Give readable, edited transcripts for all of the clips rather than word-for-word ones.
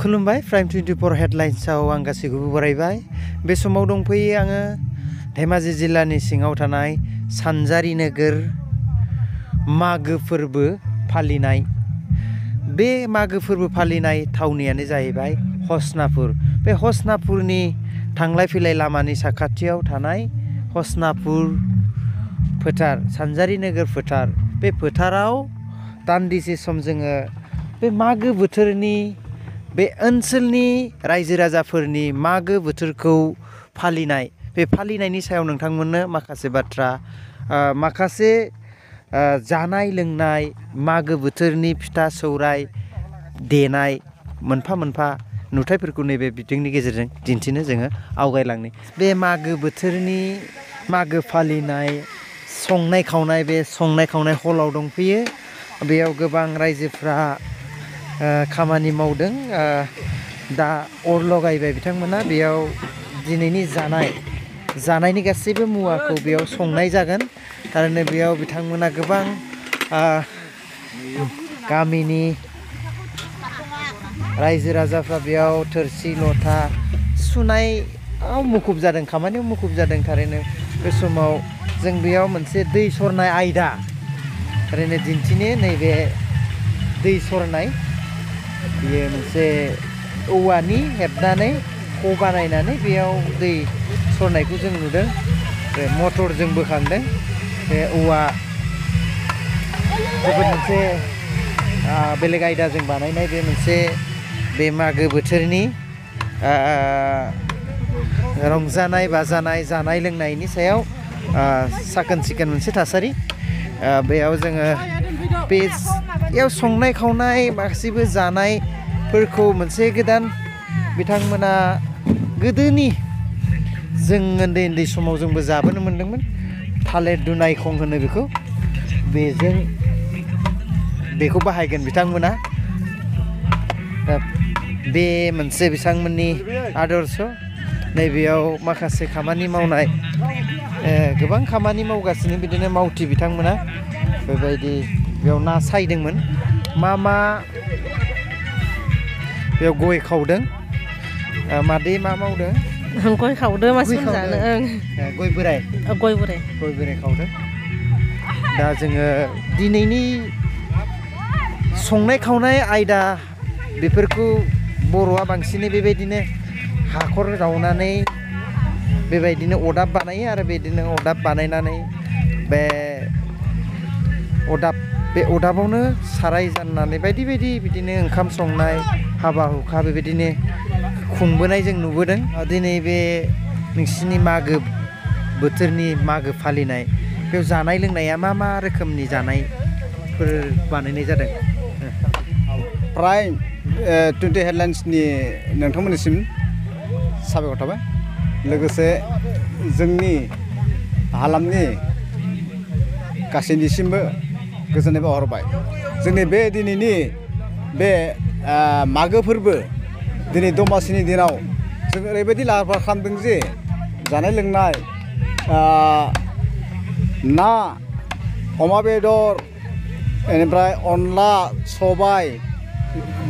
खुलुमबाय प्राइम 24 हेडलाइन्सआव आं गासैखौबो बरायबाय। बे समाव दंफैयो आङो धेमाजि जिल्लानि सिङाव थानाय सानजारि नोगोर मागो फोरबो फालिनाय। बे मागो फोरबो फालिनाय थावनियानो जाहैबाय हसनापुर। बे हसनापुरनि थांलाय फैलाय लामानि साखाथियाव थानाय हसनापुर फोथार, सानजारि नोगोर फोथार। बे फोथाराव दान्दिसे सम जोङो बे मागो बोथोरनि बे ओनसोलनि रायजो राजाफोरनि मागो बोथोरखौ फालिनाय, बे फालिनायनि सायाव नोंथांमोननो माखासे बाथ्रा, माखासे जानाय लोंनाय, मागो बोथोरनि फिथा सौराय देनाय मोनफा मोनफा नुथायफोरखौ नैबे बिथिंनि गेजेरजों दिन्थिनो जोङो आवगायलांनि। बे मागो बोथोरनि मागो फालिनाय संनाय खावनाय, बे संनाय खावनाय हलाव दंफैयो। बेयाव गोबां रायजोफ्रा खामानि मावदों। दा अर लगायबाय बिथांमोना। बेयाव दिनैनि जानायनि गासैबो मुवाखौ बेयाव संनाय जागोन। थारैनो बेयाव बिथांमोना गोबां गामिनि रायजो राजाफ्रा बेयाव थोरसि लथा सुनायाव मुखुब जादों, खामानियाव मुखुब जादों। थारैनो बे समाव जों बेयाव मोनसे दै सरनाय आयदा ओरैनो दिन्थिनो, नैबे दै सरनाय बेयो मोनसे औवानि हेबनानै ख' बानायनानै बेयाव दै सरनायखौ जों नुदों। बे मटरजों बोखांदों। बे औवा जोबोद मोनसे बेलेग आयदाजों बानायनाय बे मोनसे बे मागो बोथोरनि रंजानाय बाजानाय जानाय लोंनायनि सायाव साखोन सिखोन मोनसे थासारि। बेयाव जोङो बेयाव संनाय खावनाय गासैबो जानायफोरखौ मोनसे गोदान बिथांमोना गोदोनि जों उन्दै उन्दै समाव जोंबो जाबोनो मोन्दोंमोन। थालिर दुनायखं होनो बेखौ, बेखौ बाहायगोन बिथांमोना। बे मोनसे बिथांमोननि आदर्श। नैबेयाव माखासे खामानि मावनाय, गोबां खामानि मावगासिनो बिदिनो मावथि बिथांमोना। बेबायदि बेयाव ना सायदोंमोन। मा बेयाव गय खावदों। मादै मा मावदों? गय खावदों मानसिफोर जानो। गय बोराय खावदों। दा जोङो दिनैनि संनाय खावनाय आयदा बेफोरखौ बर'आ बांसिनै बेबायदिनो हाखर जावनानै बेबायदिनो अदाब बानायो आरो बेदिनो अदाब बानायनानै बे अदाबावनो साराय जाननानै बायदि बायदि बिदिनो ओंखाम संनाय हाबा हुखा बेबायदिनो खुंबोनाय जों नुबोदों। दिनै बे नोंसिनि मागो बोथोरनि मागो फालिनाय बेयाव जानाय लोंनाया मा रोखोमनि जानायफोर बानायनाय जादों? प्राइम 20 हेडलाइन्सनि नोंथांमोननिसिम साबायखर थाबाय। लोगोसे जोंनि हालामनि गासैनिसिमबो गोजोननाय बावहरबाय। जोंनि बे दिनैनि बे मागो फोरबो, दिनै दमासिनि दिनाव जों ओरैबायदि लाहार फाहार खालामदों जे जानाय लोंनाय, ना, अमा बेदर, बेनिफ्राय अनला, सबाय,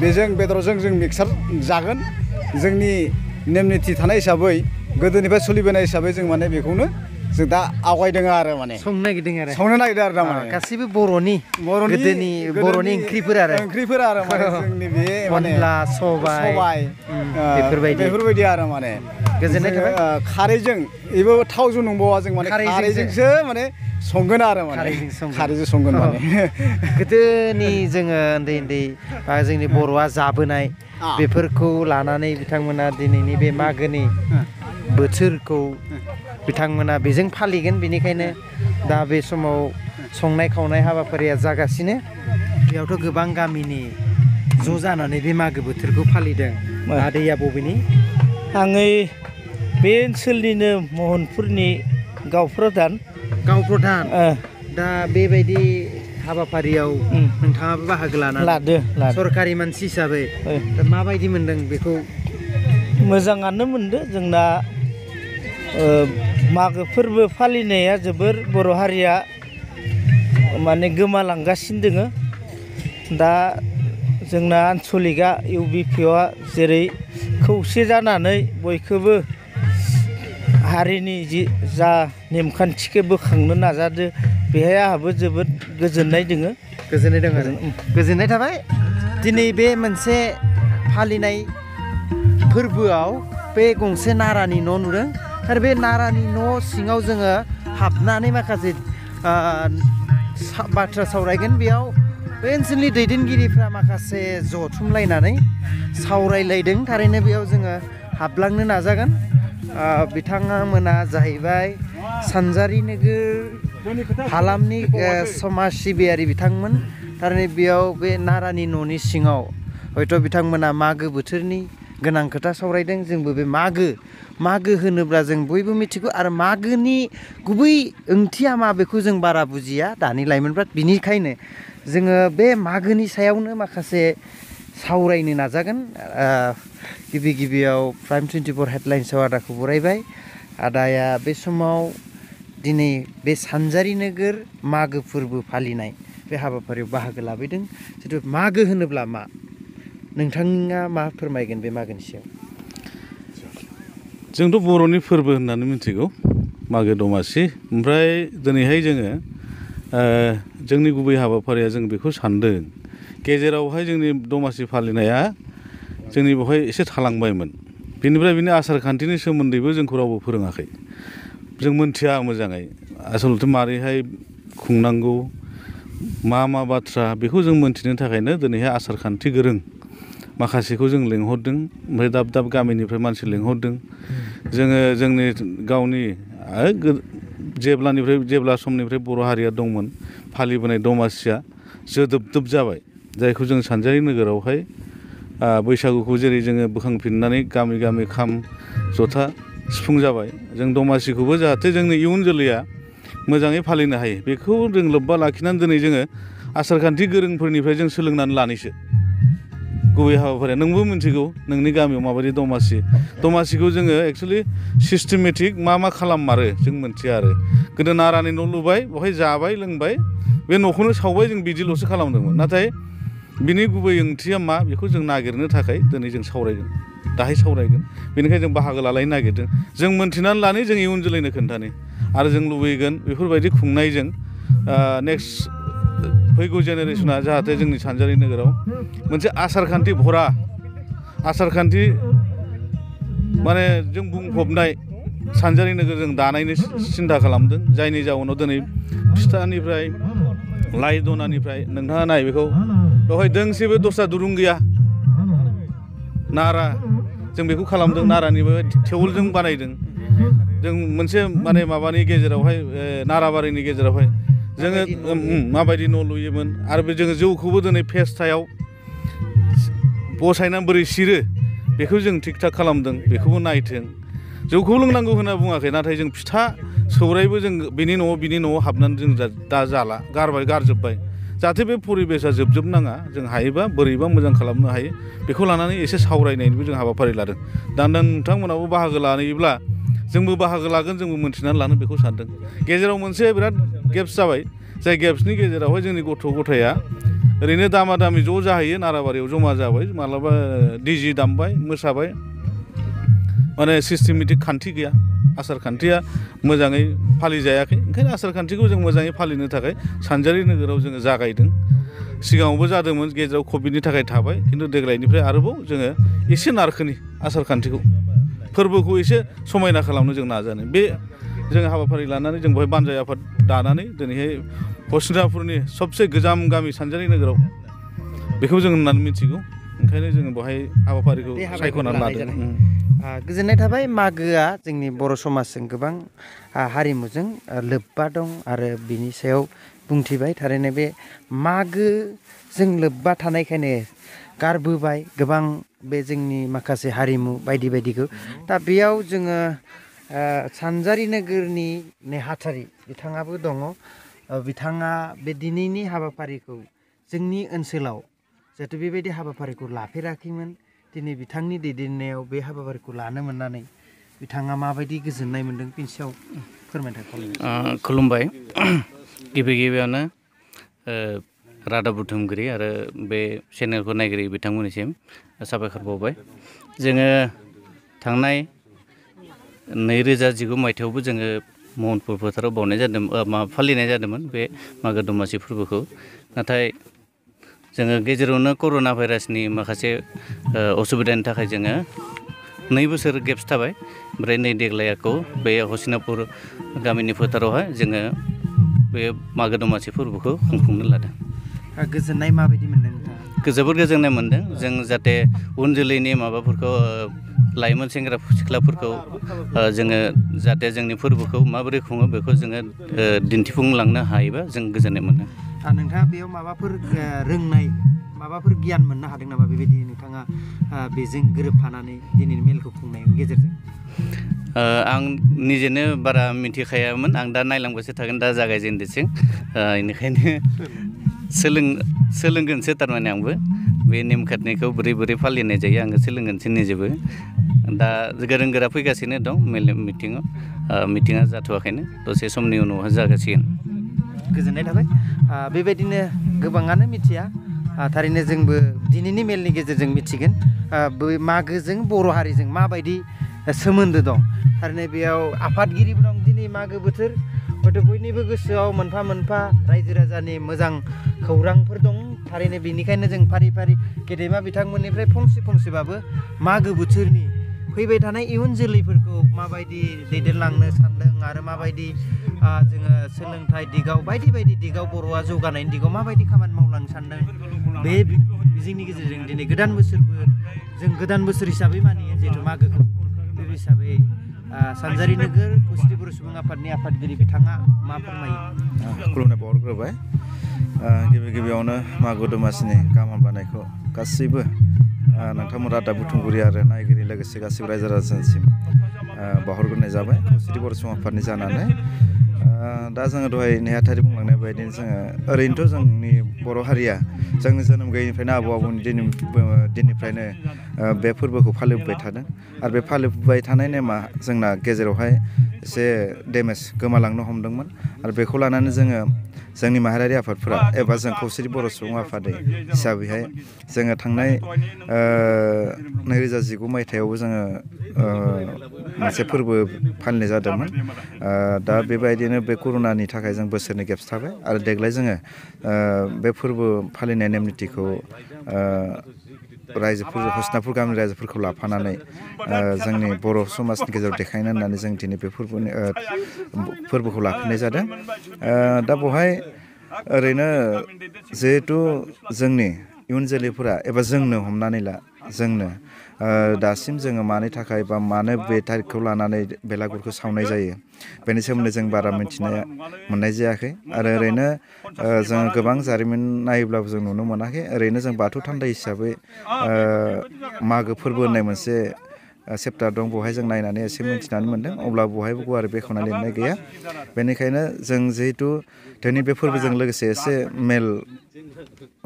बेजों बेदरजों जों मिक्सार जागोन। जोंनि नेम निथि थानाय हिसाबै, गोदोनिफ्राय सोलिबोनाय हिसाबै जों माने बेखौनो जों दा आवगायदों आरो माने संनो नागिरदों आरो दा माने गासैबो बर'नि गोदोनि बर'नि ओंख्रिफोर आरो माने जोंनि बे अनला सबाय बेफोरबायदि आरो माने गोजोननाय थाबाय। खारैजों बेबो थावजों नंबावा, जों माने खारैजोंसो माने संगोन आरो माने खारैजों संगोन माने। गोदोनि जोङो उन्दै बा जोंनि बर'आ जाबोनाय बेफोरखौ लानानै बिथांमोना दिनैनि बे मागोनि बोथोरखौ बिथांमोना बेजों फालिगोन। बेनिखायनो दा बे समाव संनाय खावनाय हाबाफारिया जागासिनो। बेयावथ' गोबां गामिनि ज' जानानै बे मागो बोथोरखौ फालिदों। आदैया बबेनि? आङो बे ओनसोलनिनो महनपुरनि गावप्रधान। दा बेबायदि हाबाफारियाव नोंथाङाबो बाहागो लादो सरकारि मानसि हिसाबै। दा माबायदि मोनदों बेखौ? मोजाङानो मोनदो। जोंना मागो फोरबो फालिनाया जोबोर बर' हारिया माने गोमालांगासिनो दोङो। दा जोंना आन्सलिकआ UBPआ जेरै खौसे जानानै बयखौबो हारिनि जा नेमखान्थिखौ बोखांनो नाजादो बेहाय आंहाबो जोबोद गोजोननाय दोङो। गोजोननाय दं आरो गोजोननाय थाबाय दिनै बे मोनसे फालिनाय फोरबोआव बे गंसे नारानि न' नुदों आरो बे नारानि न' सिङाव जोङो हाबनानै माखासे बाथ्रा सावरायगोन। बेयाव बे ओनसोलनि दैदेनगिरिफ्रा माखासे जथुमलायनानै सावरायलायदों। थारैनो बेयाव जोङो हाबलांनो नाजागोन। बिथांमोना जाहैबाय सानजारि नोगोर हालामनि समाज सिबियारि बिथांमोन। थारैनो बेयाव बे नारानि न'नि सिङाव हयथ' बिथांमोना मागो बोथोरनि गोनां खोथा सावरायदों। जोंबो बे मागो होनोब्ला जों बयबो मिथिगौ आरो मागोनि गुबै ओंथिया मा बेखौ जों बारा बुजिया दानि लाइमोनफ्रा। बिनिखायनो जोङो बे मागोनि सायावनो माखासे सावरायनो नाजागोन। गिबियाव प्राइम 24 हेडलाइन्सआव आदाखौ बरायबाय। आदाया बे समाव दिनै बे सानजारि नोगोर मागो फोरबो फालिनाय बे हाबाफारियाव बाहागो लाबोदों। जिथु मागो होनोब्ला मा नोंथाङा मा फोरमायगोन बे मागोनि सायाव? जोंथ' बर'नि फोरबो होननानै मिथिगौ मागो दमासि। ओमफ्राय दिनैहाय जोङो जोंनि गुबै हाबाफारिया जों बेखौ सानदों गेजेरावहाय जोंनि दमासि फालिनाया जोंनि बेवहाय एसे थालांबायमोन। बेनिफ्राय बिनि आसार खान्थिनि सोमोन्दैबो जोंखौ रावबो फोरोङाखै। जों मोनथिया मोजाङै आसलथे मारैहाय खुंनांगौ मा बाथ्रा बेखौ जों मोनथिनो थाखायनो दिनैहाय आसार खान्थि गोरों माखासेखौ जों लिंहरदों। ओमफ्राय दाब गामिनिफ्राय मानसि लिंहरदों। जोङो जोंनि गावनि जेब्ला समनिफ्राय बर' हारिया दंमोन फालिबोनाय दमासिया जोदोब जाबाय। जायखौ जों सानजारि नोगोरावहाय बैसागुखौ जेरै जोङो बोखांफिननानै गामि खाम जथा सिफुं जाबाय। जों दमासिखौबो जाहाथे जोंनि इयुन जोलैया मोजाङै फालिनो हायो बेखौ जों लोब्बा लाखिनानै दिनै जोङो आसार खान्थि गोरोंफोरनिफ्राय जों सोलोंनानै लानोसो गुबै हाबाफारिया। नोंबो मिथिगौ नोंनि गामियाव माबायदि दमासिखौ जोङो एक्सुवेलि सिस्टेमेटिक मा खालाममारो जों मिथिया आरो। गोदो नारानि न' लुबाय बेवहाय जाबाय लोंबाय बे न'खौनो सावबाय जों बिदिल'सो खालामदोंमोन। नाथाय बिनि गुबै ओंथिया मा बेखौ जों नागिरनो थाखाय दिनै जों सावरायगोन दाहाय सावरायगोन। बेनिखायनो जों बाहागो लालायनो नागिरदों। जों मोनथिनानै लानो जों इयुन जोलैनो खोन्थानो आरो जों लुबैगोन बेफोरबायदि खुंनायजों नेक्स्ट फैगौ जेनेरेसना जाहाथे जोंनि सानजारि नोगोराव मोनसे आसार खान्थि भरा आसार खान्थि माने जों बुंफबनाय सानजारि नोगोर जों दानायनि सिन्था खालामदों। जायनि जाउनाव दिनै फिथानिफ्राय लाइ दनानिफ्राय नोंथाङा नाय बेखौ बेवहाय दोंसेबो दस्रा दुरुं गैया नारा जों बेखौ खालामदों। नारानिबो टेवलजों बानायदों जों मोनसे माने माबानि गेजेरावहाय नाराबारिनि गेजेरावहाय जोङो माबायदि न' लुयोमोन। आरो बे जोङो जौखौबो दिनै फेस्टायाव बसायनानै बोरै सिरो बेखौ जों थिग थाक खालामदों। बेखौबो नायथों। जौखौ लोंनांगौ होनना बुङाखै नाथाय जों फिथा सौरायबो जों बिनि न'आव हाबनानै जों दा जाला गारजोब्बाय। जाहाथे बे परिबेसा जोबजोबनाङा जों हायोबा बोरैबा मोजां खालामनो हायो बेखौ लानानै एसे सावरायनायनिबो जों हाबाफारि लादों। दा नोंथांमोनाबो बाहागो लायोब्ला जोंबो बाहागो लागोन जोंबो मोनथिनानै लानो बेखौ सानदों। गेजेराव मोनसे बिराद गेप्स जाबाय जाय गेप्सनि गेजेरावहाय जोंनि गथ' गथाया ओरैनो दामा-दामि ज' जाहैयो नाराबारियाव जमा जाबाय मालाबा डिजे दामबाय मोसाबाय माने सिस्टेमेटिक खान्थि गैया। आसार खान्थिया मोजाङै फालिजायाखै। ओंखायनो आसार खान्थिखौ जों मोजाङै फालिनो थाखाय सानजारि नोगोराव जोङो जागायदों। सिगाङावबो जादोंमोन गेजेराव कभिडनि थाखाय थाबाय खिन्थु देग्लायनिफ्राय आरोबाव जोङो एसे नारखोनि आसार खान्थिखौ फोरबोखौ एसे समायना खालामनो जों नाजानो बे जोङो हाबाफारि लानानै जों बेवहाय बानजाय आफाद दानानै दिनैहाय हस्तिनापुरनि सबसे गोजाम गामि सानजारि नोगोराव बेखौ जों होननानै मिथिगौ। ओंखायनो जोङो बेवहाय हाबाफारिखौ सायख'नानै लादों। गोजोननाय थाबाय। मागोआ जोंनि बर' समाजजों गोबां हारिमुजों लोब्बा दं आरो बिनि सायाव बुंथिबाय। थारैनो बे मागोजों लोब्बा थानायखायनो गारबोबाय गोबां बे जोंनि माखासे हारिमु बायदिखौ। दा बेयाव जोङो सानजारि नोगोरनि नेहाथारि बिथाङाबो दङ। बिथाङा बे दिनैनि हाबाफारिखौ जोंनि ओनसोलाव जिहेथु बेबायदि हाबाफारिखौ लाफेराखैमोन दिनै बिथांनि दैदेननायाव बे हाबाफारिखौ लानो मोननानै बिथाङा माबायदि गोजोननाय मोन्दों बिनि सायाव फोरमायनो खावलायबाय। खुलुमबाय। गिबियावनो रादाब बुथुमगिरि आरो बे चेनेलखौ नायगिरि बिथांमोननिसिम साबायखर बावबाय। जोङो थांनाय 2019 मायथाइयावबो जोङो महनपुर फोथाराव बावनाय जादों फालिनाय जादोंमोन बे मागो दमासि फोरबोखौ। नाथाय जोङो गेजेरावनो कर'ना भाइरासनि माखासे असुबिदानि थाखाय जोङो 2 बोसोर गेप्स थाबाय। ओमफ्राय नै देग्लायखौ बे हसिनापुर गामिनि फोथारावहाय जोङो बे मागो दमासि फोरबोखौ खुंफुंनो लादों। गोजोननाय माबायदि मोनदों नोंथाङा? जोबोद गोजोननाय मोनदों। जों जाहाथे उन जोलैनि माबाफोरखौ लाइमोन सेंग्रा सिख्लाफोरखौ जोङो जाहाथे जोंनि फोरबोखौ माबोरै खुङो बेखौ जोङो दिन्थिफुंलांनो हायोबा जों गोजोननाय मोनो। नोंथाङा बेयाव माबाफोर रोंनाय माबाफोर गियान मोननो हादों नामा बेबायदि नोंथाङा बेजों गोरोबफानानै दिनैनि मेलखौ खुंनायनि गेजेरजों? आं निजेनो बारा मिथिखायामोन। आं दा नायलांबायसो थागोन, दा जागायजेनदोंसो। बेनिखायनो सोलोंगोनसो थारमाने आंबो बे नेमखान्थिखौ बोरै फालिनाय जायो आङो सोलोंगोनसो निजेबो। दा गोरों गोरा फैगासिनो दं मिटिङा जाथ'वाखैनो, दसे समनि उनावहाय जागासिगोन। गोजोननाय थाबाय। बेबायदिनो गोबाङानो मिथिया, थारैनो जोंबो दिनैनि मेलनि गेजेरजों मिथिगोन मागोजों बर' हारिजों माबायदि सोमोन्दो दं। थारैनो बेयाव आफादगिरिबो दं। दिनै मागो बोथोर, हयथ' बयनिबो गोसोआव मोनफा मोनफा रायजो राजानि मोजां खौरांफोर दं। थारैनो बेनिखायनो जों फारि फारि गेदेमा बिथांमोननिफ्राय फंसेबाबो मागो बोथोरनि फैबाय थानाय इयुन जोलैफोरखौ माबायदि दैदेनलांनो सानदों आरो माबायदि जोङो सोलोंथाइ दिगाव बायदि दिगाव बर'आ जौगानायनि दिगाव माबायदि खामानि मावलांनो सानदों, बे जोंनि गेजेरजों दिनै गोदान बोसोरबो जों गोदान बोसोर हिसाबै मानियो जिहेथु मागोखौ। बे हिसाबै सानजारि नोगोर खौसेथि बर' सुबुं आफादनि आफादगिरि बिथाङा मा फोरमायो? खुलुमनाय बावहरग्रोबाय। गिबियावनो मागो दमासिनि गाहाम हामलायनायखौ गासैबो नोंथांमोन रादाब बुथुमगिरि आरो नायगिरि लोगोसे गासैबो रायजो राजानिसिम बावहरग्रोनाय जाबाय खौसेथि बर' सुबुं आफादनि जानानै। दा जोङो दहाय नेहाथारि बुंलांनाय बायदिनो जोङो ओरैनोथ' जोंनि बर' हारिया जोंनि जोनोम गैयैनिफ्रायनो आबौ आबौनि दिननिफ्रायनो बे फोरबोखौ फालिबोबाय थादों। आरो बे फालिबोबाय थानाय नेमा जोंना गेजेरावहाय एसे डेमेज गोमालांनो हमदोंमोन। आरो बेखौ लानानै जोङो जोंनि माहारियारि आफादफोरा एबा जों खौसेथि बर' सुबुं आफाद हिसाबैहाय जोङो थांनाय 2019 मायथाइयावबो जोङो मोनसे फोरबो फालिनाय जादोंमोन। दा बेबायदिनो बे कर'नानि थाखाय जों बोसोरनि गेप्स थाबाय। आरो देग्लाय जोङो बे फोरबो फालिनाय नेम निथिखौ हसिनापुर गामिनि रायजोफोरखौ लाफानानै जोंनि बर' समाजनि गेजेराव देखायनो होननानै जों दिनै बे फोरबोखौ लाफिननाय जादों। दा बेवहाय ओरैनो जिहेथु जोंनि इयुन जोलैफोरा एबा जोंनो हमनानै ला जोंनो दासिम जोङो मानि थाखाय बा मानो बे थारिखखौ लानानै बेलागुरखौ सावनाय जायो बेनि सोमोन्दै जों बारा मिथिनो मोननाय जायाखै। आरो ओरैनो जोङो गोबां जारिमिन नायोब्लाबो जों नुनो मोनाखै। ओरैनो जों बाथौ थान्दै हिसाबै मागो फोरबो होननाय मोनसे चेप्टार दं, बेवहाय जों नायनानै एसे मिथिनानै मोन्दों। अब्ला बेवहायबो गुवारै बेखेवना लिरनाय गैया। बेनिखायनो जों जिहेथु दिनै बे फोरबोजों लोगोसे एसे मेल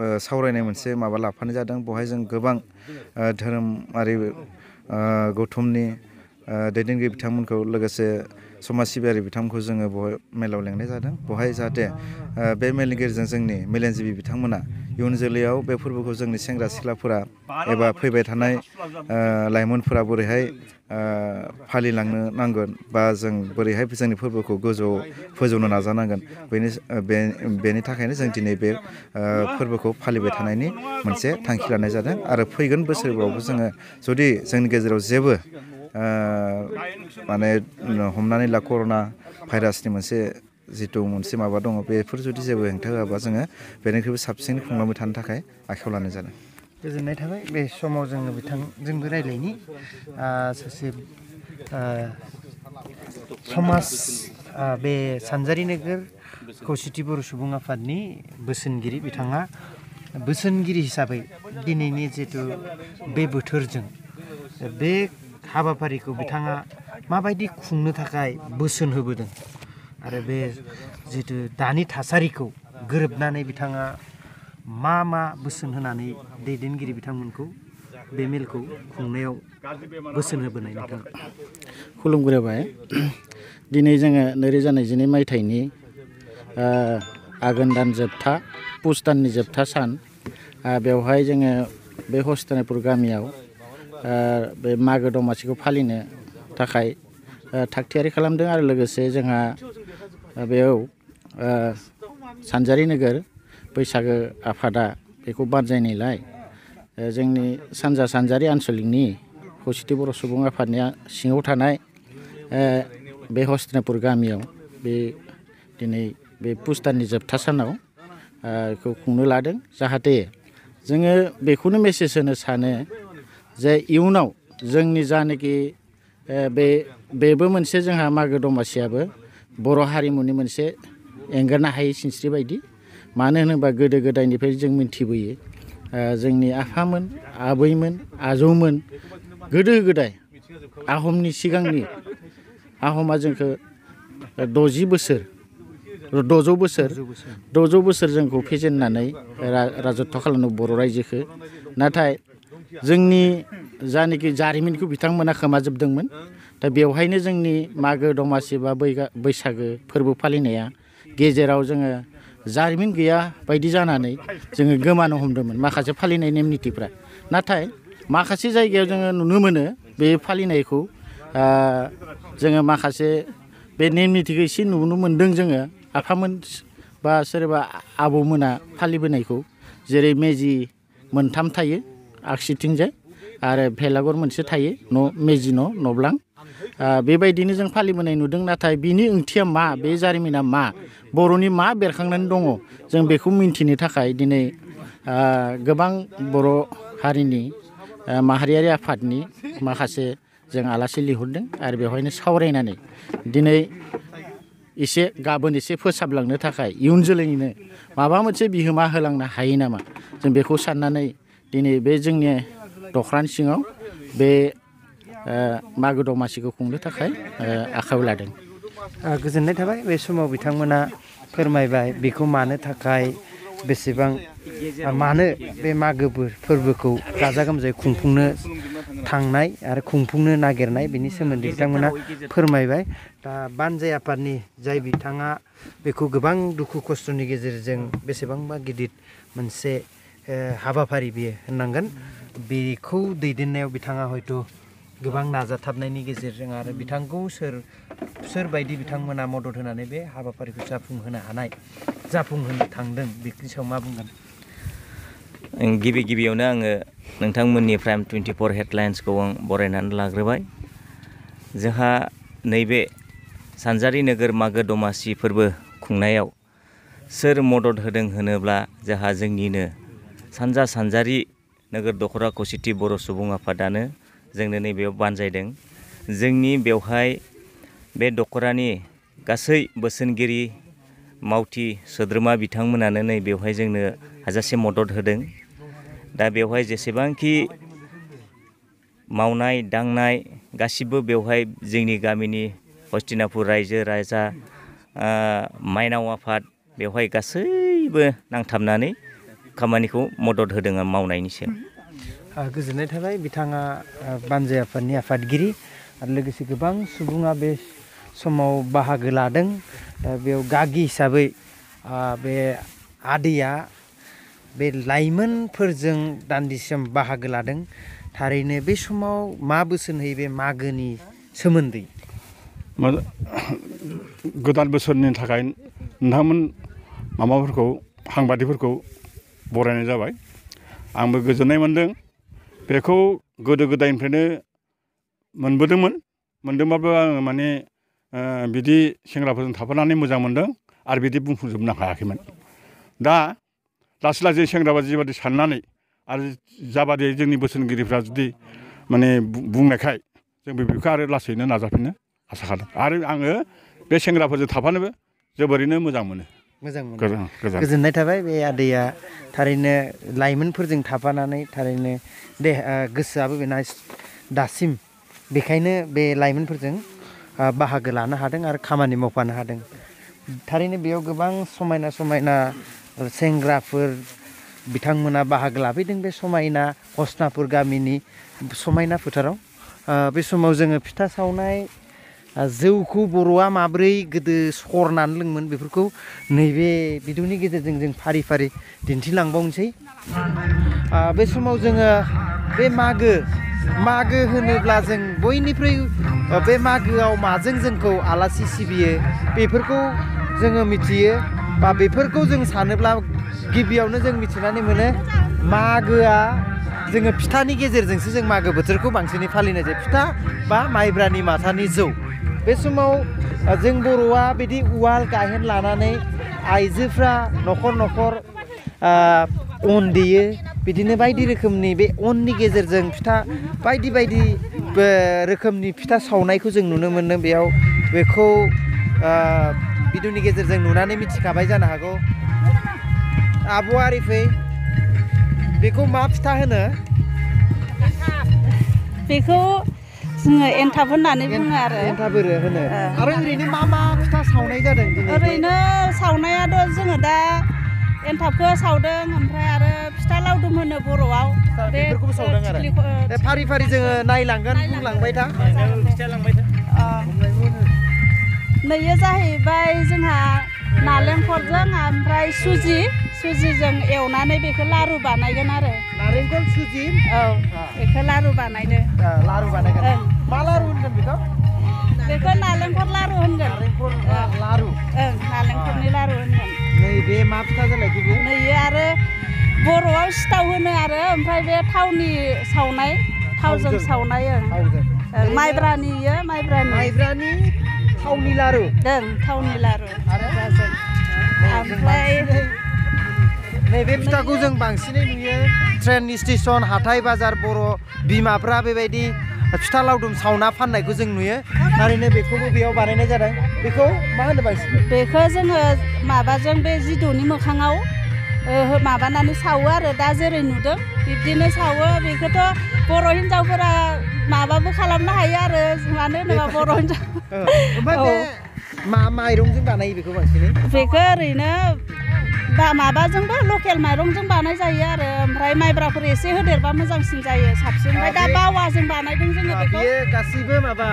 सावरायनाय मोनसे माबा लाफानाय जादों। बेवहाय जों गोबां धोरोमारि गौथुमनि दैदेनगिरि बिथांमोनखौ लोगोसे समाज सिबियारि बिथांमोनखौ जोङो बेवहाय मेलाव लेंनाय जादों। बेवहाय जाहाथे बे मेलनि गेजेरजों जोंनि मेलेमजिबि बिथांमोना इयुन जोलैयाव बे फोरबोखौ जोंनि सेंग्रा सिख्लाफोरा एबा फैबाय थानाय लाइमोनफोरा बोरैहाय फालिलांनो नांगोन बा जों बोरैहाय जोंनि फोरबोखौ गोजौआव फोजौनो नाजानांगोन, बेनि थाखायनो जों दिनै बे फोरबोखौ फालिबाय थानायनि मोनसे थांखि लानाय जादों। आरो फैगोन बोसोरफ्रावबो जोङो जुदि जोंनि गेजेराव जेबो माने हमनानै ला कर'ना भाइरासनि मोनसे माबा दङ, बेफोर जुदि जेबो हेंथा होआबा जोङो बेनिख्रुइबो साबसिन खुंलांबाय थानो थाखाय आखायाव लानाय जादों। गोजोननाय थाबाय। बे समाव जोङो बिथांजोंबो रायज्लायनि सासे समाज बे सानजारि नोगोर खौसेथि बर' सुबुं आफादनि बोसोनगिरि बिथाङा बोसोनगिरि हिसाबै दिनैनि जिहेथु बे बोथोरजों बे हाबाफारिखौ बिथाङा माबायदि खुंनो थाखाय बोसोन होबोदों आरो बे जिहेथु दानि थासारिखौ गोरोबनानै बिथाङा मा बोसोन होनानै दैदेनगिरि बिथांमोनखौ बे मेलखौ खुंनायाव बोसोन होबोनाय नोंथाङा? खुलुमग्रोबाय। दिनै जोङो 2019 मायथाइनि आघोन दान जोबथा पुस दाननि जोबथा सान बेवहाय जोङो बे हस्तिनापुर गामियाव बे मागो दमासिखौ फालिनो थाखाय थागथियारि खालामदों आरो लोगोसे जोंहा बेयाव सानजारि नोगोर बैसागो आफादा बेखौ बानजायनायलाय जोंनि सानजारि आन्सलिकनि खौसेथि बर' सुबुं आफादनि सिङाव थानाय बे हस्तिनापुर गामियाव बे दिनै बे पुस दाननि जोबथा सानाव बेखौ खुंनो लादों जाहाथे जोङो बेखौनो मेसेज होनो सानो जे इयुनाव जोंनि जानाखि बेबो मोनसे जोंहा मागो दमासियाबो बर' हारिमुनि मोनसे एंगारनो हायै सिनस्रि बायदि मानो होनोबा गोदो गोदायनिफ्राय जों मिन्थिबोयो जोंनि आफामोन आबैमोन आजौमोन गोदो गोदाय आहमनि सिगांनि आहमा जोंखौ 600 बोसोर जोंखौ फेजेननानै राजत्व खालामनो बर' रायजोखौ नाथाय जोंनि जानाखि जारिमिनखौ बिथांमोना खोमाजोबदोंमोन दा बेवहायनो जोंनि मागो दमासि बा बैसागो फोरबो फालिनाया गेजेराव जोङो जारिमिन गैया बायदि जानानै जोङो गोमानो हमदोंमोन माखासे फालिनाय नेम निथिफ्रा नाथाय माखासे जायगायाव जोङो नुनो मोनो बे फालिनायखौ जोङो माखासे बे नेम निथिखौ एसे नुनो मोन्दों जोङो आफामोन बा सोरबा आबौमोना फालिबोनायखौ जेरै मेजि मोनथाम थायो आगसिथिंजाय आरो भेलागुर मोनसे थायो मेजि न'ब्लां बेबायदिनो जों फालिबोनाय नुदों नाथाय बिनि ओंथिया मा बे जारिमिना मा बर'नि मा बेरखांनानै दङ जों बेखौ मिन्थिनो थाखाय दिनै गोबां बर' हारिनि माहारियारि आफादनि माखासे जों आलासि लिंहरदों आरो बेवहायनो सावरायनानै दिनै गाबोन एसे फोसाबलांनो थाखाय इयुन जोलैनो माबा मोनसे बिहोमा होलांनो हायो नामा जों बेखौ साननानै दिनै बे जोंनि दख्रानि सिङाव बे मागो दमासिखौ खुंनो थाखाय आखायाव लादों। गोजोननाय थाबाय बे समाव बिथांमोना फोरमायबाय बेखौ मानो थाखाय बेसेबां मानो बे मागो फोरबोखौ गाजा गोमजायै खुंफुंनो थांनाय आरो खुंफुंनो नागिरनाय बेनि सोमोन्दै बिथांमोना फोरमायबाय दा बानजाय आफादनि जाय बिथाङा बेखौ गोबां दुखु खस्थ'नि गेजेरजों बेसेबांबा गिदिर मोनसे हाबाफारि बियो होननांगोन बेखौ दैदेननायाव बिथाङा हयथ' गोबां नाजाथाबनायनि गेजेरजों आरो बिथांखौ सोरबायदि बिथांमोना मदद होनानै बे हाबाफारिखौ जाफुंहोनो थांदों बेनि सायाव मा बुंगोन? गिबियावनो आङो नोंथांमोननि प्राइम 24 हेडलाइन्सखौ आं बरायनानै लाग्रोबाय जोंहा नैबे सानजारि नोगोर मागो दमासि फोरबो खुंनायाव सोर मदद होदों होनोब्ला जोंहा जोंनिनो सानजारि नोगोर दख'रा खौसेथि बर' सुबुं आफादानो जोंनो नैबेयाव बानजायदों जोंनि बेवहाय बे दख'रानि गासै बोसोनगिरि मावथि सोद्रोमा बिथांमोनानो नै बेवहाय जोंनो हाजासे मदद होदों दा बेवहाय जेसेबांखि मावनाय दांनाय गासिबो बेवहाय जोंनि गामिनि हस्तिनापुर रायजो राजा माइनाव आफाद बेवहाय गासैबो नांथाबनानै खामानिखौ मदद होदों मावनायनि सायाव। गोजोननाय थाबाय बिथाङा बानजाय आफादनि आफादगिरि आरो लोगोसे गोबां सुबुङा बे समाव बाहागो लादों दा बेयाव गागि हिसाबै बे आदैया बे लाइमोनफोरजों दान्दिसेम बाहागो लादों थारैनो बे समाव मा बोसोन होयो बे मागोनि सोमोन्दै? गोदान बोसोरनि थाखाय नोंथांमोन माबाफोरखौ हांबादिफोरखौ बरायनाय जाबाय आंबो गोजोननाय मोन्दों बेखौ गोदो गोदायनिफ्रायनो मोनदोंबाबो आङो माने बिदि सेंग्राफोरजों थाफानानै मोजां मोन्दों आरो बिदि बुंफुंजोबनो हायाखैमोन दा लासै सेंग्राफोरा जिबादि साननानै आरो जाबादि जोंनि बोसोनगिरिफ्रा जुदि माने बुंनायखाय जों बेखौ आरो लासैनो नाजाफिननो आसा खालामदों आरो आङो बे सेंग्राफोरजों थाफानोबो जोबोरैनो मोजां मोनो। गोजोननाय थाबाय बे आदैया थारैनो लाइमोनफोरजों थाफानानै थारैनो गोसोआबो बेना दासिम बेखायनो बे लाइमोनफोरजों बाहागो लानो हादों आरो खामानि मावफानो हादों थारैनो बेयाव गोबां समायना सेंग्राफोर बिथांमोना बाहागो लाफैदों बे समायना हस्तिनापुर गामिनि समायना फोथाराव बे समाव जोङो फिथा सावनाय जौखौ बर'आ माब्रै गोदो सरनानै लोङोमोन बेफोरखौ नैबे भिडिअनि गेजेरजों जों फारि फारि दिन्थिलांबावनोसै बे समाव जोङो बे मागो होनोब्ला जों बयनिख्रुइ बे मागोआव माजों जोंखौ आलासि सिबियो बेफोरखौ जोङो मिथियो बा बेफोरखौ जों सानोब्ला गिबियावनो जों मिथिनानै मोनो मागोआ जोङो फिथानि गेजेरजोंसो जों मागो बोथोरखौ बांसिनै फालिनाय जायो फिथा बा माइब्रानि माथानि जौ बे समाव जों बर'आ बिदि उवाल गाहेन लानानै आइजोफ्रा न'खर न'खर अन देयो बिदिनो बायदि रोखोमनि बे अननि गेजेरजों फिथा बायदि बायदि रोखोमनि फिथा सावनायखौ जों नुनो मोनो बेयाव बेखौ भिडिअनि गेजेरजों नुनानै मिथिखाबाय जानो हागौ आब' आरिफै बेखौ मा फिथा होनो बेखौ जोङो एन्थाब होननानै बुङो आरो एन्थाब होनो आरो ओरैनो मा फिथा सावनाय जादों ओरैनो सावनायाथ' जोङो दा एन्थाबखौ सावदों ओमफ्राय आरो फिथा लावदुम होनो बर'आव बेफोरखौबो सावदों आरो फारि फारि जोङो नायलांगोन बुंलांबाय था नैयो जाहैबाय जोंहा नालेंखरजों ओमफ्राय सुजिजों एवनानै बेखौ लारु बानायगोन आरो नारेंखल सुजि औ बेखौ लारु बानायनो लारु बानायगोन मा लारु होनगोन बेखौ नालेंखर लारु होनगोन लारु नालेंखरनि लारु होनगोन नैबे मा फिथा जालायखो बे नैयो आरो बर'आव सिथाव होनो आरो ओमफ्राय बे थावनि सावनाय थावजों सावनाय माइब्रानि थावनि लारु थावनि लारु ओमफ्राय नैबे फिथाखौ जों बांसिनै नुयो ट्रेन स्टेशन हाथाय बाजार बर' बिमाफ्रा बेबायदि फिथा लावदुम सावना फाननायखौ जों नुयो थारैनो बेखौबो बेयाव बानायनाय जादों बेखौ मा होनो बांसिन बेखौ जोङो माबाजों बे जिदौनि मोखाङाव माबानानै सावो आरो दा जेरै नुदों बिब्दिनो सावो बेखौथ' बर' हिन्जावफोरा माबाबो खालामनो हायो आरो मानो होनोबा बर' हिन्जाव मा माइरंजों बानायो बेखौ बांसिनै बेखौ ओरैनो माबाजोंबो लकेल माइरंजों बानाय जायो आरो ओमफ्राय माइब्राफोर एसे होदेरबा मोजांसिन जायो साबसिन ओमफ्राय दा बावाजों बानायदों जोङो बेखौ गासैबो माबा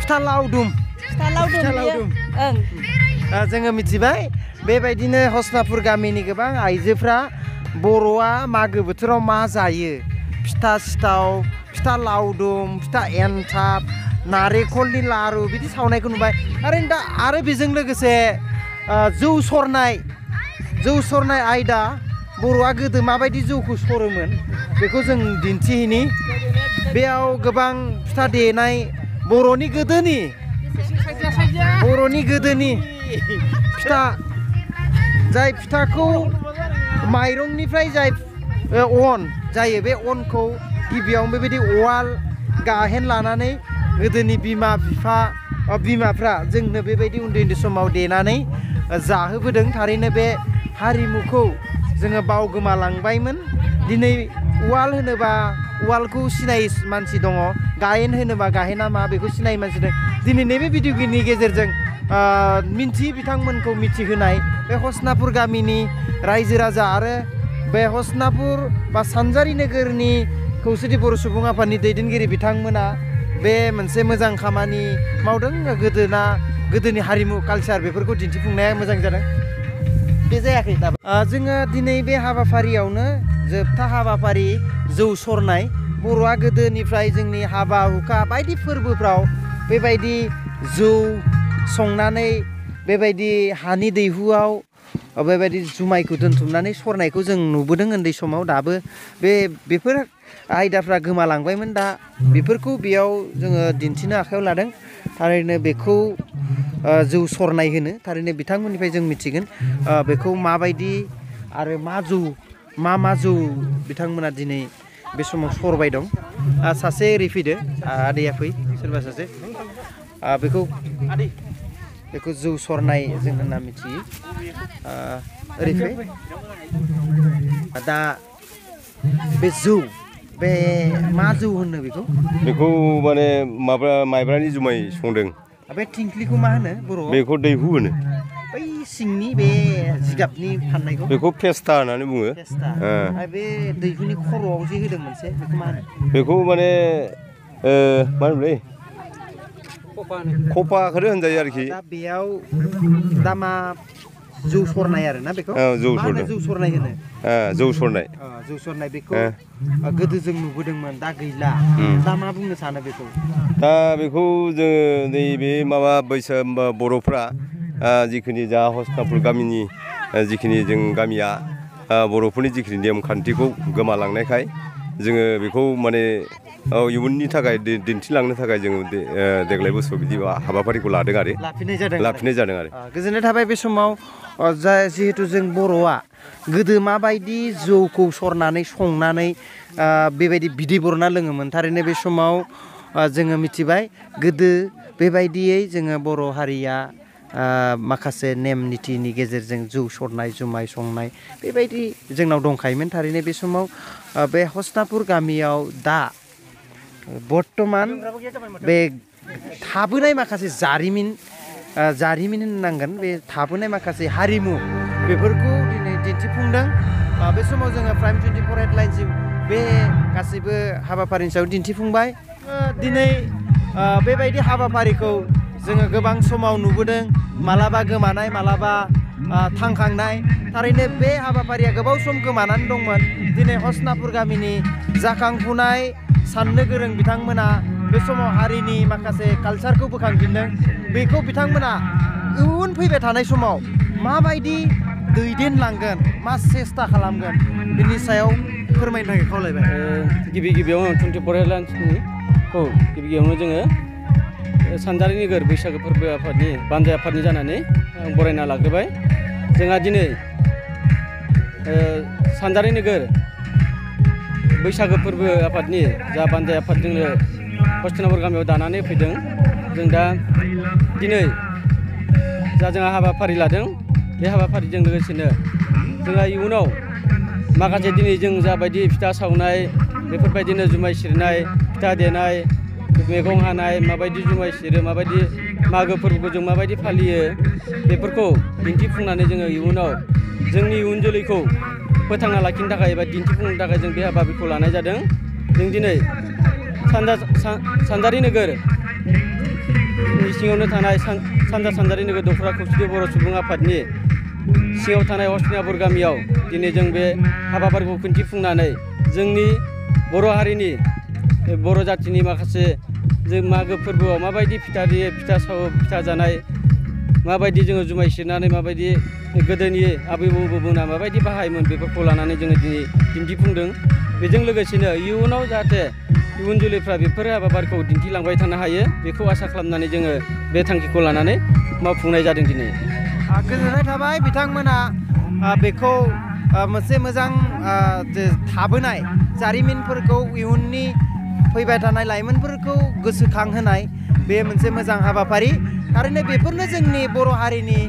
फिथा लावदुम जोङो मिथिबाय बेबायदिनो हसनापुर गामिनि गोबां आइजोफ्रा बर'आ मागो बोथोराव मा जायो फिथा सिथाव फिथा लावदुम फिथा एन्थाब नारेंखलनि लारु बिदि सावनायखौ नुबाय आरो बेजों लोगोसे जौ सरनाय आयदा बर'आ गोदो माबायदि जौखौ सरोमोन बेखौ जों दिन्थिहैनि बेयाव गोबां फिथा देनाय बर'नि गोदोनि फिथा जाय फिथाखौ माइरंनिफ्राय जाय अन जायो बे अनखौ गिबियाव बेबायदि उवाल गाहेन लानानै गोदोनि बिमाफ्रा जोंनो बेबायदि उन्दै समाव देनानै जाहोबोदों थारैनो बे हारिमुखौ जोङो बावगोमालांबायमोन दिनै उवाल होनोबा उवालखौ सिनाय मानसि दङ गाहेन होनोबा गाहेना मा बेखौ सिनाय मानसि दं दिनै नैबे भिडिअनि गेजेरजों बिथांमोनखौ मिथिहोनाय बे हसनापुर गामिनि रायजो राजा आरो बे हसनापुर बा सानजारि नोगोरनि खौसेथि बर' सुबुं आफादनि दैदेनगिरि बिथांमोना बे मोनसे मोजां खामानि मावदों गोदोनि हारिमु कालचार बेफोरखौ दिन्थिफुंनाया मोजां जादों बे जायाखै दाबो जोङो दिनै बे हाबाफारियावनो जोबथा हाबाफारि जौ सरनाय बर'आ गोदोनिफ्राय जोंनि हाबा हुखा बायदि फोरबोफ्राव बेबायदि जौ संनानै बेबायदि हानि दैहुआव बेबायदि जुमायखौ दोनथुमनानै सरनायखौ जों नुबोदों उन्दै समाव दाबो बेफोर आयदाफ्रा गोमालांबायमोन दा बेफोरखौ बेयाव जोङो दिन्थिनो आखायाव लादों थारैनो बेखौ जौ सरनाय होनो थारैनो बिथांमोननिफ्राय जों मिथिगोन बेखौ माबायदि आरो मा जौ बिथांमोना दिनै बे समाव सरबाय दं सासे ओरै फैदो आदैया फै सोरबा सासे बेखौ जौ सरनाय जों होनना मिथियो ओरै फै दा बे मा जौ होनो बेखौ माने माइब्रानि जुमाय संदों बे थिंख्लिखौ मा होनो बर'आव बेखौ दैहु होनो बै सिंनि बे जिगाबनि फाननायखौ बेखौ फेस्टा होननानै बुङो बे दैहुनि खर'आव जे होदों मोनसे बेखौ मा होनो बेखौ माने मा होनोलै खफाखौनो होनजायो आरोखि। दा बेयाव दामा जौ सरनाय आरो ना बेखौ जौ सरनाय जौ सरनाय होनो जौ सरनाय जौ सरनाय बेखौ गोदो जों नुबोदोंमोन दा गैला दा मा बुंनो सानो बेखौ दा बेखौ जोङो नैबे माबा बर'फ्रा जिखिनि जा हस्तापुर गामिनि जिखिनि जों गामिया बर'फोरनि जिखिनि नेम खान्थिखौ गोमालांनायखाय जोङो बेखौ माने इयुननि थाखाय दिन्थिलांनो थाखाय जोङो देग्लाय बोसोराव बिदि हाबाफारिखौ लादों आरो लाफिननाय जादों आरो गोजोननाय थाबाय बे समाव जिहेतु जों बर'आ गोदो माबायदि जौखौ सरनानै संनानै बेबायदि बिदै बरना लोङोमोन थारैनो बे समाव जोङो मिथिबाय गोदो बेबायदियै जोङो बर' हारिया माखासे नेम निथिनि गेजेरजों जौ सरनाय जुमाय संनाय बेबायदि जोंनाव दंखायोमोन थारैनो बे समाव बे हस्तापुर गामियाव दा बर्तमान बे थाबोनाय माखासे जारिमिन होननांगोन बे थाबोनाय माखासे हारिमु बेफोरखौ दिनै दिन्थिफुंदों बे समाव जोङो प्राइम 24 हेडलाइन्स बे गासैबो हाबाफारिनि सायाव दिन्थिफुंबाय दिनै बेबायदि हाबाफारिखौ जोङो गोबां समाव नुबोदों मालाबा गोमानाय मालाबा थांखांनाय थारैनो बे हाबाफारिया गोबाव सम गोमानानै दंमोन दिनै हस्तापुर गामिनि जाखांफुनाय साननो गोरों बिथांमोना बे समाव हारिनि माखासे कालचारखौ बोखांफिनदों बेखौ बिथांमोना इयुन फैबाय थानाय समाव माबायदि दैदेनलांगोन मा सेस्था खालामगोन बिनि सायाव फोरमायनो थाखाय खावलायबाय गिबियावनो 24 हेडलाइन्सखौ गिबियावनो जोङो सानजारि नोगोर बैसागो फोरबो आफादनि बानजाय आफादनि जानानै आं बरायना लाग्रोबाय जोंहा दिनै सानजारि नोगोर बैसागो फोरबो आफादनि जा बानजाय आफाद जोंनो हस्तिनापुर गामियाव दानानै फैदों जों दा दिनै जा जोंहा हाबाफारि लादों बे हाबाफारिजों लोगोसेनो जोंहा इयुनाव माखासे दिनै जों जाबायदि फिथा सावनाय बेफोरबायदिनो जुमाय सिरनाय फिथा देनाय मैगं हानाय माबायदि जुमाय सिरो माबायदि मागो फोरबोखौ जों माबायदि फालियो बेफोरखौ दिन्थिफुंनानै जोङो इयुनाव जोंनि इयुन जोलैखौ फोथांना लाखिनो थाखाय एबा दिन्थिफुंनो थाखाय जों बे हाबाफारिखौ लानाय जादों जों दिनै सानजारि नोगोरनि सिङावनो थानाय सानजा सानजारि नोगोर दख'रा खौसेथि बर' सुबुं आफादनि सिङाव थानाय हस्तिनापुर गामियाव दिनै जों बे हाबाफारिखौ दिन्थिफुंनानै जोंनि बर' हारिनि बर' जाथिनि माखासे जों मागो फोरबोआव माबायदि फिथा देयो फिथा सावो फिथा जानाय माबायदि जोङो जुमाय सिरनानै माबायदि गोदोनि आबै आबौमोना माबायदि बाहायोमोन बेफोरखौ लानानै जोङो दिनै दिन्थिफुंदों बेजों लोगोसेनो इयुनाव जाहाथे इयुन जोलैफ्रा बेफोर हाबाफारिखौ दिन्थिलांबाय थानो हायो बेखौ आसा खालामनानै जोङो बे थांखिखौ लानानै मावफुंनाय जादों दिनै गोजोननाय थाबाय बिथांमोना बेखौ मोनसे मोजां थाबोनाय जारिमिनफोरखौ इयुननि फैबाय थानाय लाइमोनफोरखौ गोसोखांहोनाय बे मोनसे मोजां हाबाफारि थारैनो बेफोरनो जोंनि बर' हारिनि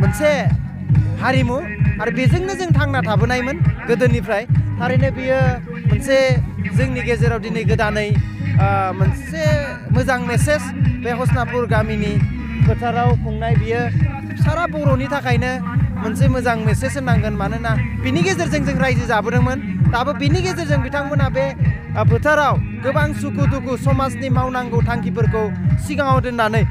मोनसे हारिमु आरो बेजोंनो जों थांना थाबोनायमोन गोदोनिफ्राय थारैनो बियो मोनसे जोंनि गेजेराव दिनै गोदानै मोनसे मोजां मेसेज बे हस्तिनापुर गामिनि फोथाराव खुंनाय बियो सारा बर'नि थाखायनो मोनसे मोजां मेसेज होनांगोन मानोना बिनि गेजेरजों जों रायजो जाबोदोंमोन दाबो बिनि गेजेरजों बिथांमोना बे फोथाराव गोबां सुखु दुखु समाजनि मावनांगौ थांखिफोरखौ सिगाङाव दोननानै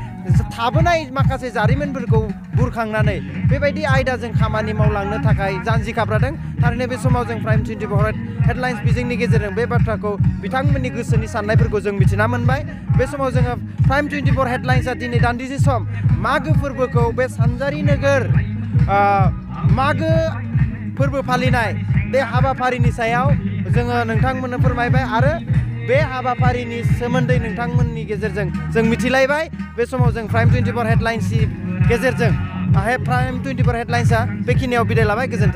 थाबोनाय माखासे जारिमिनफोरखौ बुरखांनानै बेबायदि आयदाजों खामानि मावलांनो थाखाय जानजि खाफ्रादों थारैनो बे समाव जों प्राइम 24 हेडलाइन्स बिजोंनि गेजेरजों बे बाथ्राखौ बिथांमोननि गोसोनि साननायफोरखौ जों मिथिना मोनबाय बे समाव जोङो प्राइम 24 हेडलाइन्सआ दिनै दान्दिसे सम मागो फोरबोखौ बे सानजारि नोगोर मागो फोरबो फालिनाय बे हाबाफारिनि सायाव जोङो नोंथांमोननो फोरमायबाय आरो बे हाबाफारिनि सोमोन्दै नोंथांमोननि गेजेरजों जों मिथिलायबाय बे समाव जों प्राइम 24 हेडलाइन्सनि गेजेरजों प्राइम 24 हेडलाइन्सआ बेखिनियाव बिदाय लाबाय गोजोन्थों